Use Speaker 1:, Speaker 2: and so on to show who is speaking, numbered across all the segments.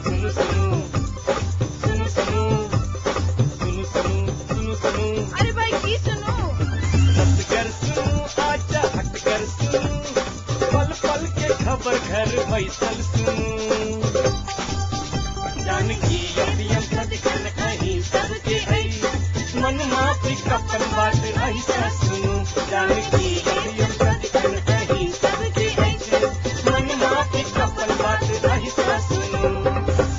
Speaker 1: सुनु सुनु सुनु सुनु सुनु सुनु सुनु सुनु।
Speaker 2: अरे भाई की सुनू?
Speaker 1: कर सुनु आजा हट कर सुनु, पल पल के खबर घर बैसल सुनु। जानकी अभियम सदिखन अहीं सबके अछि, मन माफी अपन बात ऐसा सुनु। जानकी अभियम सदिखन अहीं सबके अछि, मन माफी अपन बात ऐसा सुनु।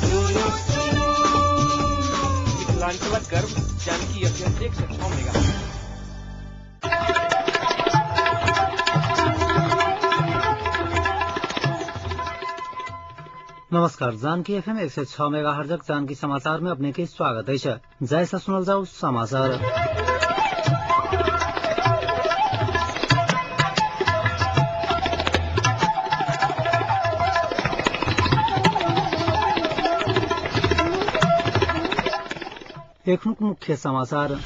Speaker 1: सुनु सुनु
Speaker 3: मिथिलांचलक गर्व जानकी एफएम 106 मेगा।
Speaker 4: नमस्कार, जानकी एफएम 106 मेगाहर्जक जानकी समाचार में अपने के स्वागत है। जैसा सुनल जाऊ समाचार। एखनुक मुख्य समाचार।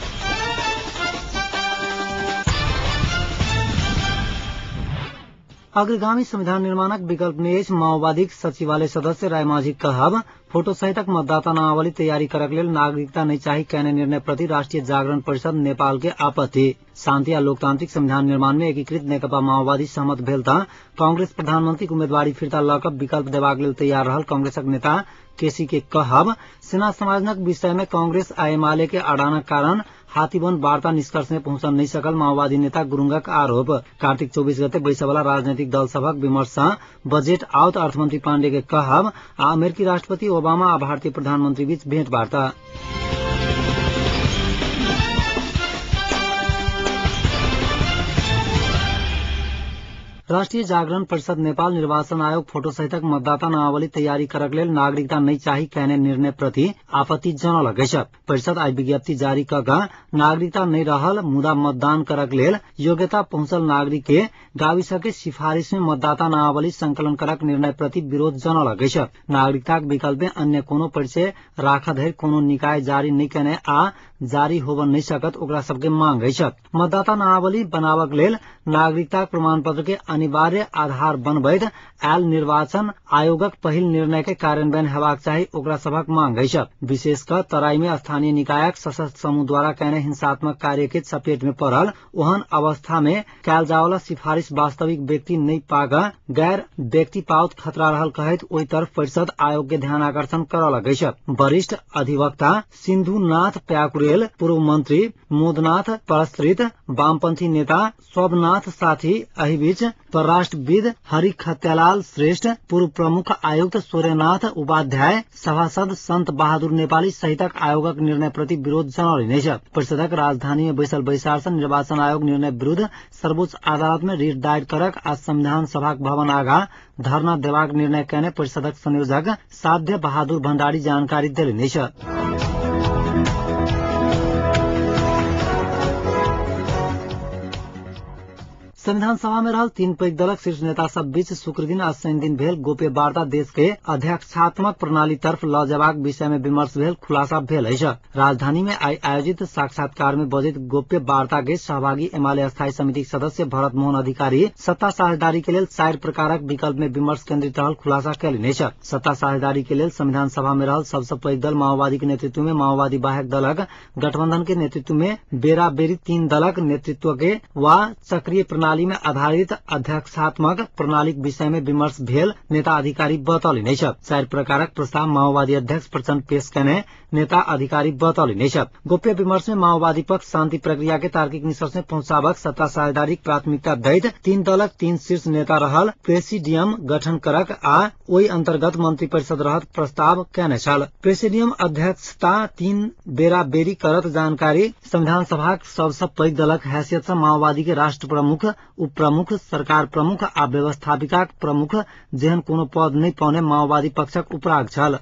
Speaker 4: अग्रगामी संविधान निर्माणक विकल्प ने माओवादीक सचिवालय सदस्य रायमाझी कहब फोटो सहितक मतदाता नामावली तैयारी करक लेल नागरिकता नहीं चाही कहने निर्णय प्रति राष्ट्रीय जागरण परिषद नेपाल के आपत्ति। शांति आ लोकतांत्रिक संविधान निर्माण में एकीकृत नेकपा माओवादी सहमत भेल त कांग्रेस प्रधानमंत्री उम्मीदवारी फिर्ता लऽ कऽ विकल्प देबाक लेल तैयार रहल कांग्रेसक नेता केसी के कहब। सेना समाजनक विषय में कांग्रेस आ एमाले के अड़ानक कारण हाथीबन वार्ता निष्कर्ष में पहुंचल नहीं सकल माओवादी नेता गुरूंगक आरोप। कार्तिक 24 गते बैसवाला राजनीतिक दल सभक विमर्श बजेट आउत अर्थमंत्री पाण्डे के कहब आ अमेरिकी राष्ट्रपति ओबामा आ भारतीय प्रधानमंत्री बीच भेंटवार्ता। राष्ट्रीय जागरण परिषद नेपाल निर्वाचन आयोग फोटो सहितक मतदाता नामावली तैयारी करक लेल नागरिकता नहीं चाही कहने निर्णय प्रति आपत्ति जनौलक अछि। परिषद आई विज्ञप्ति जारी क कऽ नागरिकता नहीं रहल मुदा मतदान करक लेल योग्यता पहुंचल नागरिक के गाविस के सिफारिश में मतदाता नामावली संकलन करक निर्णय प्रति विरोध जनौलक अछि। नागरिकताक विकल्प में अन्य कोनो परिचय राख धरि कोनो निकाय जारी नहीं केने आ जारी होब नहीं सकत ओकरा सबके मांग अछि। मतदाता नामावली बनाबक लेल नागरिकता प्रमाण पत्र के अनिवार्य आधार बनबैत आयल निर्वाचन आयोगक पहिल निर्णय के कार्यान्वयन हेबाक चाही ओकरा सभक मांग अछि। विशेष क तराई में स्थानीय निकायक सशस्त्र समूह द्वारा कयने हिंसात्मक कार्य के चपेट में पड़ल ओहन अवस्था में कयल जावला सिफारिश वास्तविक व्यक्ति नहीं पाक गैर व्यक्ति पाउत खतरा रहल कहैत ओहि तरफ परिषद आयोग के ध्यान आकर्षण करलक अछि। वरिष्ठ अधिवक्ता सिन्धुनाथ प्याकुरेल, पूर्व मंत्री मोदनाथ परस्त्रित, वामपंथी नेता शोभनाथ साथी, एहि बीच परराष्ट्रविद हरि खत्यालाल श्रेष्ठ, पूर्व प्रमुख आयुक्त सूर्यनाथ उपाध्याय, सभासद संत बहादुर नेपाली सहितक आयोगक निर्णय प्रति विरोध जनौलनि अछि। परिषदक राजधानी में बैसल बैसार से निर्वाचन आयोग निर्णय विरूद्ध सर्वोच्च अदालत में रिट दायर करक आ संविधान सभाक भवन आगा धरना देबाक निर्णय कयने परिषदक संयोजक साध्य बहादुर भण्डारी जानकारी देलनि अछि। संविधान सभा में रहल तीन पैघ दलक शीर्ष नेता सब बीच शुक्र दिन आ शनि दिन भेल गोप्य वार्ता देश के अध्यक्षात्मक प्रणाली तरफ ल जेबाक विषय में विमर्श भेल खुलासा भेल अछि। राजधानी में आई आयोजित साक्षात्कार में बजैत गोप्य वार्ता के सहभागी एमाले स्थायी समिति सदस्य भरत मोहन अधिकारी सत्ता साझेदारी के लेल 4 प्रकारक विकल्प में विमर्श केन्द्रित रहल खुलासा कयलनि अछि। सत्ता साझेदारी के लेल संविधान सभा में रहल सबसे पैघ दल माओवादी के नेतृत्व में माओवादी बाहेक दलक गठबंधन के नेतृत्व में बेराबेरी 3 दलक नेतृत्व के वा चक्रीय प्रणाली में आधारित अध्यक्षात्मक प्रणालीक विषय में विमर्श भेल नेता अधिकारी बतौलनि अछि। 4 प्रकारक प्रस्ताव माओवादी अध्यक्ष प्रचण्ड पेश कयने नेता अधिकारी बतौलनि अछि। गोप्य विमर्श में माओवादी पक्ष शांति प्रक्रिया के तार्किक निष्कर्ष में पहुंचाबक सत्ता साझेदारीक प्राथमिकता दैत 3 दलक 3 शीर्ष नेता रहल प्रेसिडियम गठन करक आ ओहि अंतर्गत मंत्री परिषद रहत प्रस्ताव कयने छल। प्रेसिडियम अध्यक्षता 3 बेराबेरी करत जानकारी संविधान सभाक सबसँ पैघ दलक हैसियत से माओवादी के राष्ट्र प्रमुख, उप प्रमुख, सरकार प्रमुख आ व्यवस्थापिका प्रमुख जेहन कोनो पद नहि पौने माओवादी पक्षक उपराग छल।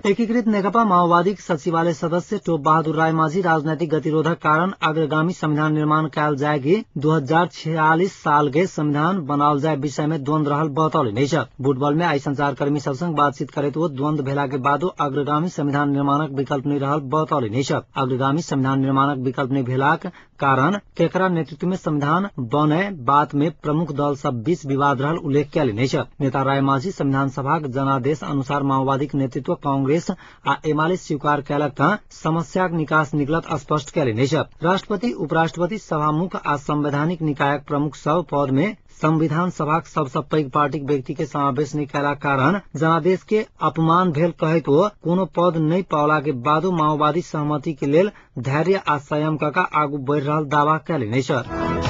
Speaker 4: एकीकृत नेकपा माओवादी सचिवालय सदस्य टोप बहादुर राय माझी राजनैतिक गतिरोधक कारण अग्रगामी संविधान निर्माण कयल जाय कि 2046 साल के संविधान बनाओल जाय विषय में द्वंद रहल बतौलनि अछि। बुटबल में आई संचारकर्मी सब संग बातचीत करैत ओ द्वंद भेला के बादो अग्रगामी संविधान निर्माणक विकल्प नहि रहल बतौलनि अछि। अग्रगामी संविधान निर्माणक विकल्प नहि भेलाक कारण केकरा नेतृत्व में संविधान बने बात में प्रमुख दल सब बीच विवाद रहल उल्लेख कयलनि अछि। नेता राय माझी संविधान सभाक जनादेश अनुसार माओवादीक नेतृत्व कांग्रेस आ एमाले स्वीकार कयलक त समस्याक निकास निकलत स्पष्ट कयलनि अछि। राष्ट्रपति, उपराष्ट्रपति, सभामुख आ संवैधानिक निकायक प्रमुख सब पद में संविधान सभाक सबसँ पैघ पार्टीक व्यक्ति के समावेश नहि कयलाक कारण जनादेश के अपमान भेल कहैत ओ कोनो पद नहि पाओला के बादो माओवादी सहमति के लेल धैर्य आ संयम कऽ आगू बढ़ि रहल दावा कयलनि अछि।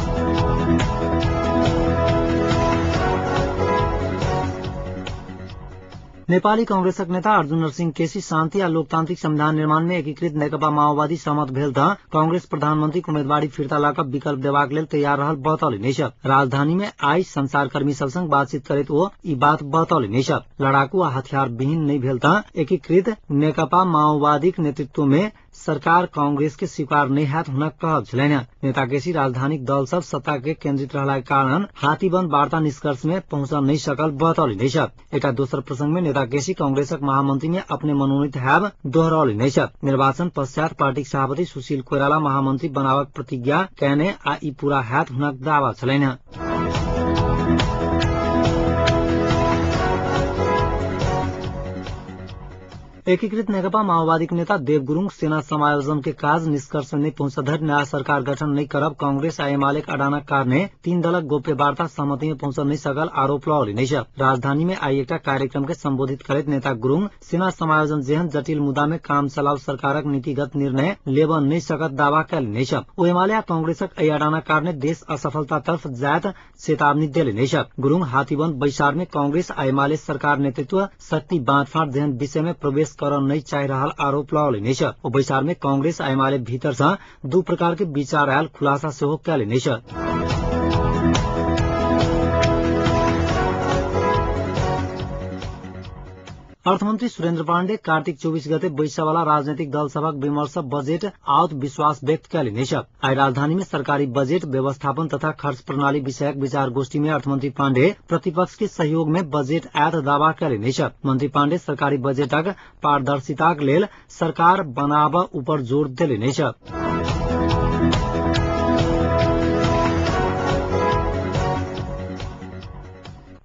Speaker 4: नेपाली कांग्रेसक नेता अर्जुन नरसिंह केसी शान्ति आ लोकतांत्रिक संविधान निर्माण में एकीकृत नेकपा माओवादी सहमत भेल त कांग्रेस प्रधानमंत्री उम्मीदवारी फिर्ता लऽ कऽ विकल्प देबाक लेल तैयार रहल बतौलनि अछि। राजधानी में आई संचारकर्मी सब संग बातचीत करैत ओ ई बात बतौलनि अछि। लड़ाकू आ हथियार विहीन नहि भेल त एकीकृत नेकपा माओवादीक नेतृत्व में सरकार कांग्रेस के स्वीकार नहि हैत हुनक कहब छलनि। नेता केसी राजधानीक दल सब सत्ता के केंद्रित रहला के कारण हाथीबन वार्ता निष्कर्ष में पहुंच नहि सकल बतौलनि अछि। एकटा दोसर प्रसंग में नेता केसी कांग्रेसक महामंत्री में अपने मनोनीत हैब दोहरौलनि अछि। निर्वाचन पश्चात पार्टीक सभापति सुशील कोइराला महामंत्री बनावक प्रतिज्ञा कयने आ ई पूरा हैत हुनक दावा छलनि। एकीकृत नेकपा माओवादीक नेता देव गुरूङ सेना समायोजन के काज निष्कर्ष में नहि पहुंच धरि नया सरकार गठन नहि करब कांग्रेस आ एमालेक अडानक कारणे तीन दलक गोप्य वार्ता सहमति में पहुंच नहि सकल आरोप लगौलनि अछि। राजधानी में आई एकटा कार्यक्रम के संबोधित करैत नेता गुरूङ सेना समायोजन जेहन जटिल मुद्दा में काम चलाउ सरकारक नीतिगत निर्णय लेब नहि सकत दावा कयलनि अछि। ओ एमाले आ कांग्रेसक एहि अडानक कारणे देश असफलता तर्फ जायत चेतावनी देलनि अछि। गुरूङ हाथीबंद बैसार में कांग्रेस आ एमाले सरकार नेतृत्व शक्ति बाँटफाँट जेहन विषय में प्रवेश कर नहीं चाहि रहल आरोप लगौलनि अछि। ओ बैसार में कांग्रेस आ एमाले भीतर सँ दू प्रकार के विचार आयल खुलासा सेहो कयलनि अछि। अर्थमन्त्री सुरेन्द्र पाण्डे कार्तिक 24 गते बैसवाला राजनैतिक दल सभक विमर्श बजेट आओत विश्वास व्यक्त कयलनि अछि। आइ राजधानी में सरकारी बजेट व्यवस्थापन तथा खर्च प्रणाली विषयक विचार गोष्ठी में अर्थमन्त्री पाण्डे प्रतिपक्ष के सहयोग में बजेट आयत दावा कयलनि अछि। मंत्री पाण्डे सरकारी बजेटक पारदर्शिताक लेल सरकार बनाब ऊपर जोर देलनि अछि।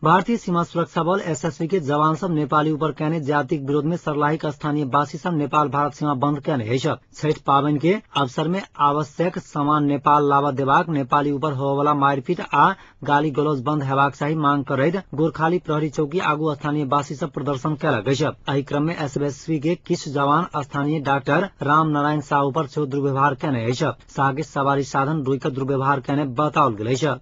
Speaker 4: भारतीय सीमा सुरक्षा बल एसएसबी के जवान सब नेपाली ऊपर कयने जातिक विरोध में सर्लाहीक स्थानीय वासी सब नेपाल भारत सीमा बंद कयने अछि। छठ पाबनि के अवसर में आवश्यक सामान नेपाल लावा देबाक, नेपाली ऊपर होवला मारपीट आ गाली गलौज बंद हेबाक चाही मांग करैत गोरखाली प्रहरी चौकी आगू स्थानीय वासी सब प्रदर्शन कयलक अछि। एहि क्रम में एसएसबी के किछु जवान स्थानीय डॉक्टर राम नारायण साह ऊपर सेहो दुर्व्यवहार कयने अछि। साह के सवारी साधन रोकि कऽ दुर्व्यवहार कयने बताओल गेल अछि।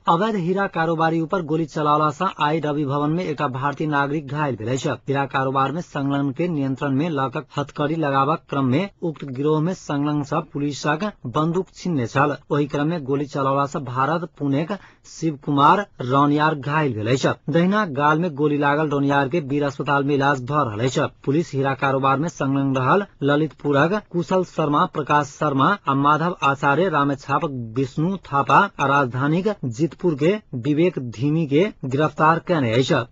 Speaker 4: अवैध हीरा कारोबारी ऊपर गोली चलावला सँ आई रवि भवन में एकटा भारतीय नागरिक घायल भेल अछि। हीरा कारोबार में संलग्न के नियंत्रण में लऽ हथकड़ी लगाबक क्रम में उक्त गिरोह में संलग्न सब पुलिसक बंदूक छीनने छल। ओहि क्रम में गोली चलावला सँ भारत पुणेक शिव कुमार रौनियार घायल भेल अछि। दहिना गाल में गोली लागल रौनियार के वीर अस्पताल में इलाज भऽ रहल अछि। पुलिस हीरा कारोबार में संलग्न रहल ललितपुरक कुशल शर्मा, प्रकाश शर्मा आ माधव आचार्य, रामेछाप विष्णु थापा आ राजधानीक जित के विवेक धीमी के गिरफ्तार कयने अछि।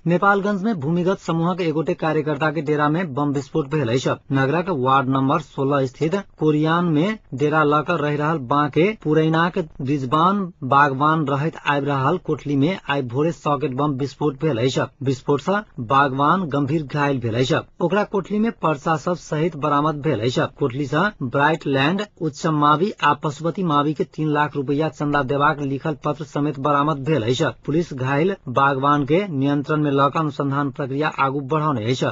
Speaker 4: नेपालगंज में भूमिगत समूहक एगोटे कार्यकर्ता के डेरा में बम विस्फोट भेल अछि। नगरक वार्ड नंबर 16 स्थित कोरियान में डेरा लऽ कऽ रहि रहल बांके पुरैनाक रिजवान बागवान रहैत आबि रहल कोठली में आइ भोरे सॉकेट बम विस्फोट भेल अछि। विस्फोट सँ बागवान गंभीर घायल भेल अछि। ओकरा कोठली में पर्चा सब सहित बरामद भेल अछि। कोठली सँ ब्राइट लैंड उच्च मावी आ पशुपति मावी के 3 लाख रुपया चंदा देबाक लिखल पत्र समेत बरामद भेल अछि। पुलिस घायल बागवान के नियंत्रण में लऽ कऽ अनुसंधान प्रक्रिया आगू बढ़ौने अछि।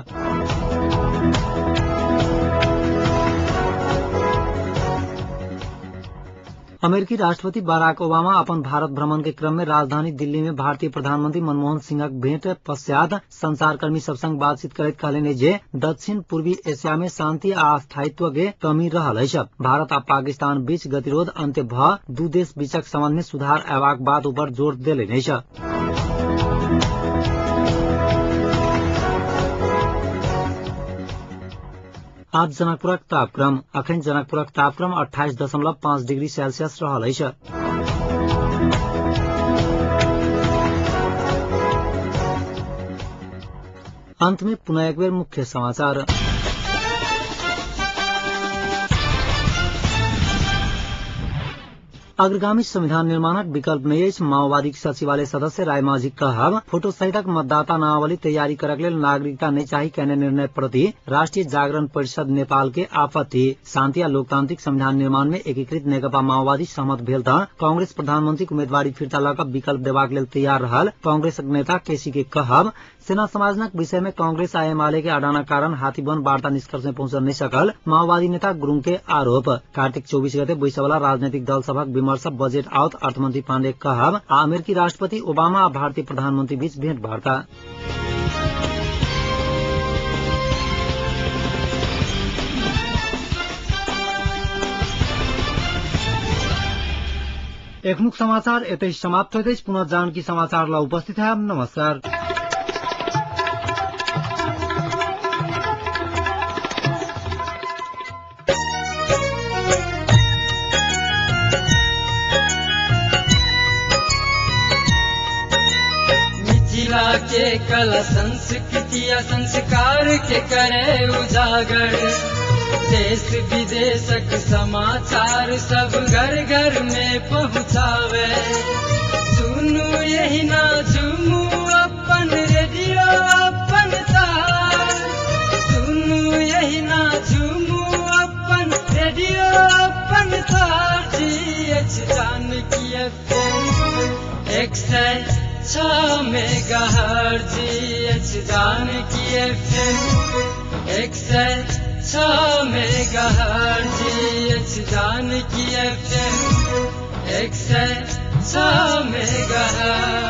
Speaker 4: अमेरिकी राष्ट्रपति बाराक ओबामा अपन भारत भ्रमण के क्रम में राजधानी दिल्ली में भारतीय प्रधानमंत्री मनमोहन सिंहक भेंट पश्चात संचारकर्मी सब संग बातचीत करैत कहलनि जे दक्षिण पूर्वी एशिया में शांति आ स्थायित्व के कमी रहल अछि। भारत आ पाकिस्तान बीच गतिरोध अंत्य भ दू देश बीचक संबंध में सुधार अयबाक बात ऊपर जोर देलनि अछि। आज जनकपुरक तापक्रम। अखन जनकपुरक तापक्रम 28.5 डिग्री सेल्सियस रहल अछि। अंत में पुनः एक बेर मुख्य समाचार। अग्रगामी संविधान निर्माणक विकल्प नहि अछि, माओवादी सचिवालय सदस्य रायमाझी कहब। फोटो सहितक मतदाता नामावली तैयारी करक लेल नागरिकता नहि चाही कहने निर्णय प्रति राष्ट्रीय जागरण परिषद नेपाल के आपत्ति। शांति आ लोकतांत्रिक संविधान निर्माण में एकीकृत नेकपा माओवादी सहमत भेल त कांग्रेस प्रधानमंत्री उम्मीदवारी फिर्ता लऽ कऽ विकल्प देबाक लेल तैयार रहल कांग्रेसक नेता केसी के कहब। सेना समाजनक विषय में कांग्रेस आ एमाले के अडाना कारण हाथीबन वार्ता निष्कर्ष में पहुंचल नहीं सकल माओवादी नेता गुरूङ के आरोप। कार्तिक 24 गते बैसवाला राजनीतिक दल सभक विमर्श बजेट आओत अर्थमंत्री पाण्डे कहब। आ अमेरिकी राष्ट्रपति ओबामा आ भारतीय प्रधानमंत्री बीच भेंट वार्ता। एखनुक समाचार एतै समाप्त होइत अछि। पुनः जानकी समाचार ला उपस्थित है। नमस्कार।
Speaker 2: के कला संस्कृति संस्कार के करे उजागर, देश विदेशक समाचार सब घर घर में पहुँचावे। सुनू यही ना झूमू अपन रेडियो अपन तार, सुनू यही ना झूमू अपन रेडियो अपन तार। जी एच जानकी एफएम 106 मेगाहर्ट्ज़, एच जानकी एफएम 106 मेगाहर्ट्ज़, एच जानकी एफएम 106 मेगाहर्ट्ज़।